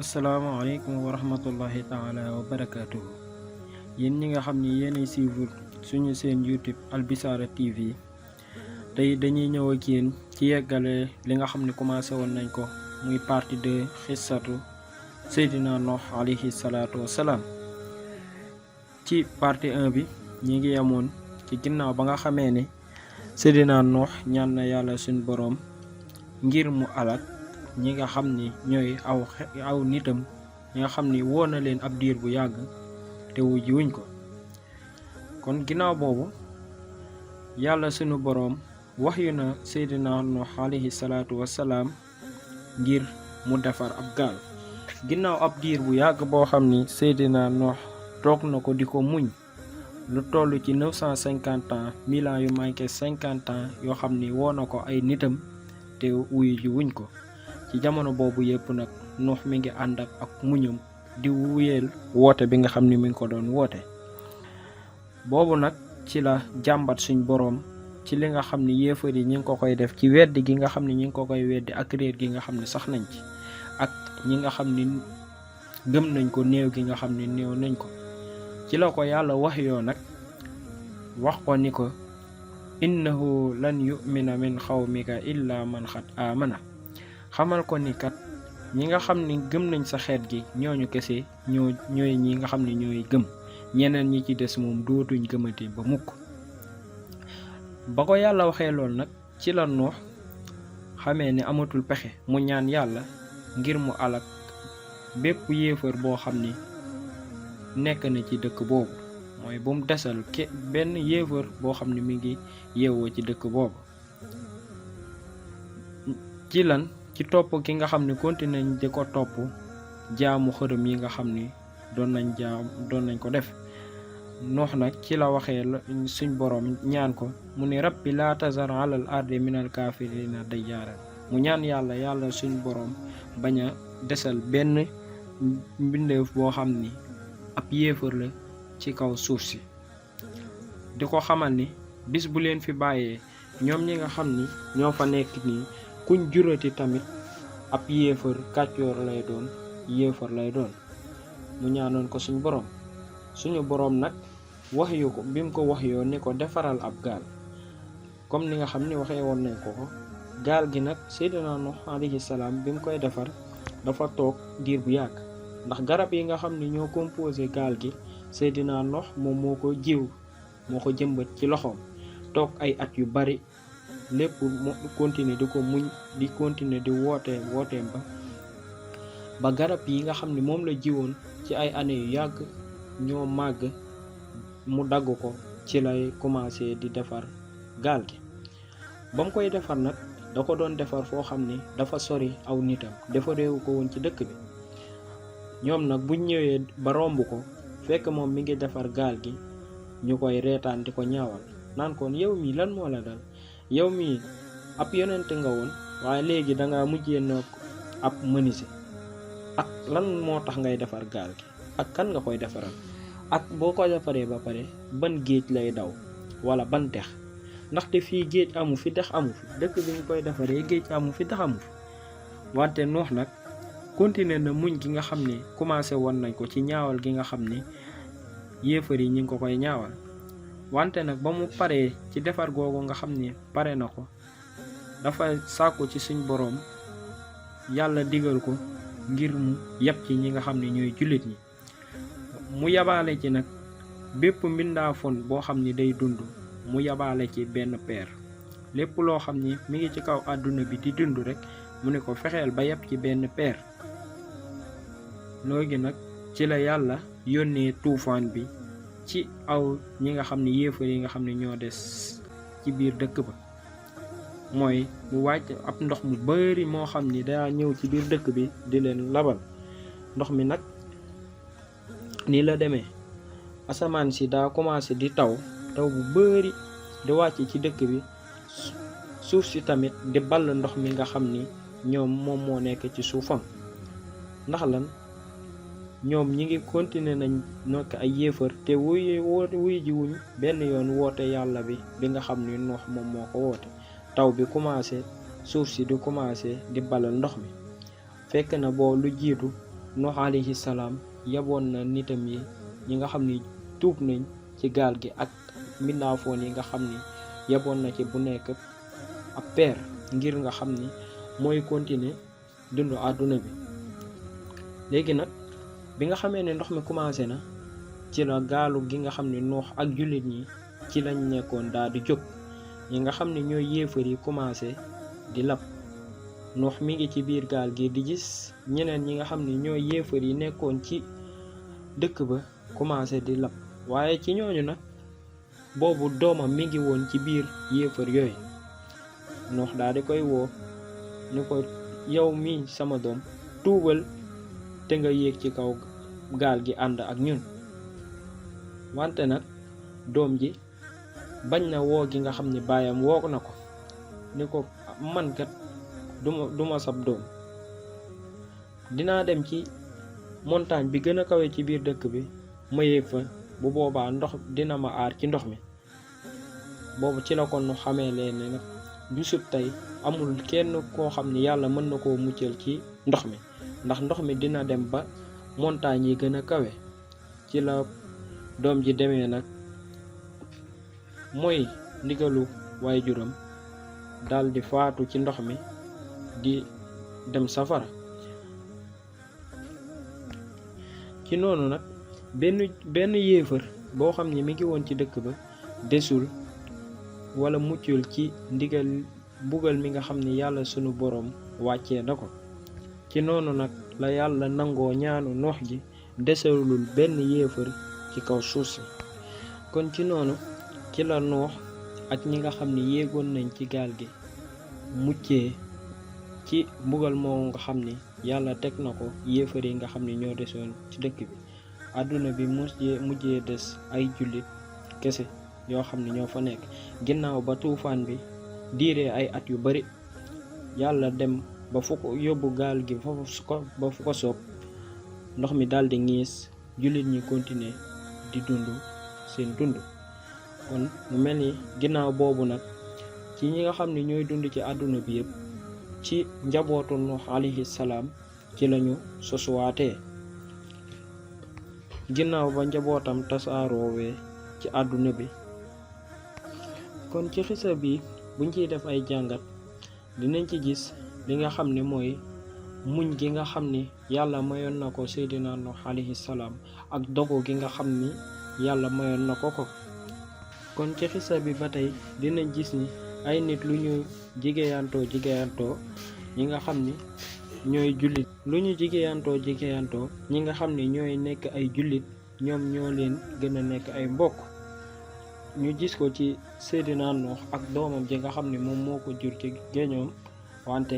asalaamaaleykum wa rahmatullahi taala wa barakaatuhu yéen ñi nga xam ni yéenay suivre suñu seen YouTube Al Bichara TV tey dañuy ñëw ak yéen ci yeggale li nga xam ne commencé woon nañ ko muy partie de xissatu Seydina Nuh alayhi salaatu wasalaam. ci partie 1 bi ñi ngi yemoon ci ginnaaw ba nga xamee ne Seydina Nuh ñaan na yàlla suñ boroom ngir mu alak ñi nga xam ni ñooy aw nitam ñi nga xam ni woo na leen ab diir bu yàgg te wujji wuñ ko. kon ginnaaw boobu yàlla sunu boroom waxyu na Seydina Nuh alayhi salaatu wasalaam ngir mu defar ab gaal. ginnaaw ab diir bu yàgg boo xam ni Seydina Nuh toog na ko di ko muñ lu toll ci 950 ans 1000 ans yu manqué 50 ans yoo xam ni woo na ko ay nitam te wuyu ji wuñ ko. ci jamono boobu yëpp nag Nuh mi ngi ànd ak muñam di wuyeel woote bi nga xam ni mi ngi ko doon woote. boobu nag ci la jàmbat suñ boroom ci li nga xam ni yéefar yi ñi ngi ko koy def ci weddi gi nga xam ni ñi ngi ko koy weddi ak réer gi nga xam ni sax nañ ci ak ñi nga xam ni gëm nañ ko néew gi nga xam ni néew nañ ko. ci la ko yàlla wax yoo nag wax ko ni ko innahu lan yu'mina min xawmika illa man xat amana. xamal ko ni kat ñi nga xam ni gëm nañ sa xeet gi ñooñu kese ñooy ñi nga xam ni ñooy gëm, ñeneen ñi ci des moom dootuñ gëmati ba mukk. ba ko yàlla waxee lool nag ci la Nuh xamee ne amatul pexe mu ñaan yàlla ngir mu alak bépp yéefar boo xam ni nekk na ci dëkk boobu, mooy bu mu desal benn yéefar boo xam ni mi ngi yeewoo ci dëkk boobu. ci lan ci topp ki nga xam ne continué nañ di ko topp jaamu xërëm yi nga xam ni doon nañ ko def. Nuh nag ci la waxee suñ boroom ñaan ko mu ne rabbi laa tazar alal ardi minal kaafirina dayyaara. mu ñaan yàlla suñ boroom bañ a desal benn mbindeef boo xam ni ab yéefar la ci kaw suuf si. di ko xamal ni bis bu leen fi bàyyee ñoom ñi nga xam ni ñoo fa nekk nii kuñ jurati tamit ab yéefar kàccoor lay doon, yéefar lay doon. mu ñaanoon ko suñu boroom nag wax yu ko bi mu ko wax yoo ni ko defaral ab gaal comme ni nga xam ni waxee woon nañ ko gaal gi nag Seydina Nuh alayhi salaam bi mu koy defar dafa toog diir bu yàgg ndax garab yi nga xam ni ñoo composé gaal gi Seydina Nuh moom moo ko jëmbat ci loxoom toog ay at yu bari lépp mu continuer di ko muñ di continuer di wooteem ba garab yi nga xam ni moom la jiwoon ci ay années yu yàgg ñoo màgg mu dagg ko ci lay commencé di defar gaal gi. ba mu koy defar nag da ko doon defar foo xam ni dafa sori aw nitam, defareewu ko woon ci dëkk bi. ñoom nag buñ ñëwee ba romb ko fekk moom mi ngi defar gaal gi ñu koy reetaan di ko ñaawal naan koon yow mii lan moo la dal, yow mii ab yonent nga woon waaye léegi danga mujjee nag ab menuisier. ak lan moo tax ngay defar gaal gi ak kan nga koy defaral, ak boo ko defaree ba pare ban géej lay daw wala ban dex, ndaxte fii géej amu fi dex amu fi, dëkk bi ñu koy defaree géej amu fi dex amu fi. wante Nuh nag continuer na muñ gi nga xam ne commencé woon nañ ko ci ñaawal gi nga xam ne yéefar yi ñi ngi ko koy ñaawal. wante nag ba mu paree ci defar googu nga xam ne pare na ko dafa sàkku ci suñ boroom yàlla digal ko ngir mu yab ci ñi nga xam ne ñooy jullit ñi. mu yabaale ci nag bépp mbindaafoon boo xam ni day dund mu yabaale ci benn peer. lépp loo xam ni mi ngi ci kaw àdduna bi di dund rek mu ne ko fexeel ba yab ci benn peer. léegi nag ci la yàlla yónnee tuufaan bi ci aw ñi nga xam ne yéefar yi nga xam ne ñoo des ci biir dëkk ba, mooy mu wàcc ab ndox mu bari moo xam ni daa ñëw ci biir dëkk bi di leen labal. ndox mi nag nii la demee, asamaan si daa commencé di taw bu bari di wàcc ci dëkk bi, suuf si tamit di ball ndox mi nga xam ni moom moo nekk ci suufam. ndax lan ñoom ñi ngi continuer nañ nekk ay yéefar te wuy ji wuñ benn yoon woote yàlla bi nga xam ni Nuh moom moo ko woote. taw bi commencé, suuf si di commencé di balal ndox mi. fekk na boo lu jiitu Nuux alayhi salaam yaboon na nitam yi ñi nga xam ni tuub nañ ci gaal gi ak mbindaafoon yi nga xam ni yaboon na ci bu nekk ab peer ngir nga xam ni mooy continuer dundu àdduna bi. léegi nag bi nga xamee ne ndox mi commencé na ci la gaalu gi nga xam ne Nuux ak jullit ñi ci lañ nekkoon daal di jóg. ñi nga xam ne ñooy yéefar yi commencé di lab Nuux mi ngi ci biir gaal gi di gis ñeneen ñi nga xam ne ñooy yéefar yi nekkoon ci dëkk ba commencé di lab waaye ci ñooñu nag boobu doomam mi ngi woon ci biir yéefar yooyu. Nuux daal di koy woo ni ko yow mi sama doom tuubal te nga yéeg ci kaw gaal gi ànd ak ñun. wante nag doom ji bañ na woo gi nga xam ne baayam woo na ko ni ko man kat duma sab doom, dinaa dem ci montagne bi gën a kawe ci biir dëkk bi ma yéeg fa, bu boobaa ndox dina ma aar ci ndox mi. boobu ci la ko nu xamee leen ne nag bisub tey amul kenn koo xam ne yàlla mën na koo muccal ci ndox mi, ndax ndox mi dina dem ba montagne yi gën a kawe. ci la doom ji demee nag mooy ndigalu waajuram dal di faatu ci ndox mi di dem safara. ci noonu nag benn yéefar boo xam ne mi ngi woon ci dëkk ba desul wala muccul ci ndigal mbugal mi nga xam ne yàlla sunu boroom wàccee na ko. ci noonu nag la yàlla nangoo ñaanu Nuux gi desalul benn yéefar ci kaw suuf si. kon ci noonu ci la Nuux ak ñi nga xam ne yéegoon nañ ci gaal gi muccee ci mbugal moomu nga xam ni yàlla teg na ko yéefar yi nga xam ne ñoo desoon ci dëkk bi. àdduna bi mujjee des ay jullit kese yoo xam ne ñoo fa nekk ginnaaw ba tuufaan bi diiree ay at yu bari. yàlla dem ba fu ko yóbbu gaal gi ba fu ko soob, ndox mi daldi ngiis, jullit ñi continuer di dund seen dund. kon mu mel ni ginnaaw boobu nag ci ñi nga xam ne ñooy dund ci àdduna bi yëpp ci njabootu Nuux alayhi salaam ci lañu sosuwaatee ginnaaw ba njabootam tasaaroowee ci àdduna bi. kon ci xisa bi buñ ciy def ay jàngat dinañ ci gis li nga xam ne mooy muñ gi nga xam ni yàlla mayoon na ko Seydina Nuux alayhi salaam ak dogu gi nga xam ni yàlla mayoon na ko ko. kon ci xisa bi ba tey dinañ gis ni ay nit lu ñu jigéeyantoo ñi nga xam ni ñooy jullit ñi nga xam ni ñooy nekk ay jullit ñoom ñoo leen gën a nekk ay mbokk. ñu gis ko ci Seydina Nuux ak doomam ji nga xam ni moom moo ko jur ci géñoom, wante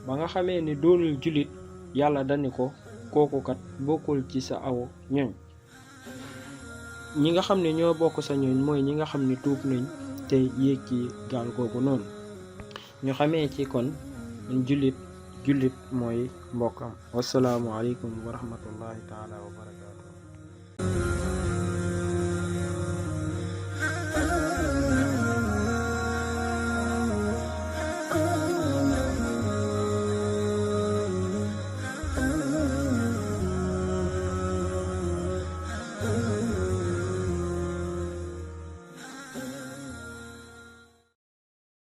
ba nga xamee ni doonul jullit yàlla dani ko kooku kat bokkul ci sa aw ñoñ. ñi nga xam ne ñoo bokk sa ñoñ mooy ñi nga xam ni tuub nañ te yéeg ci gaal googu noonu. ñu xamee ci kon jullit mooy mbokkam. wasalaamu aleykum wa rahmatullahi taala wa barakaatu.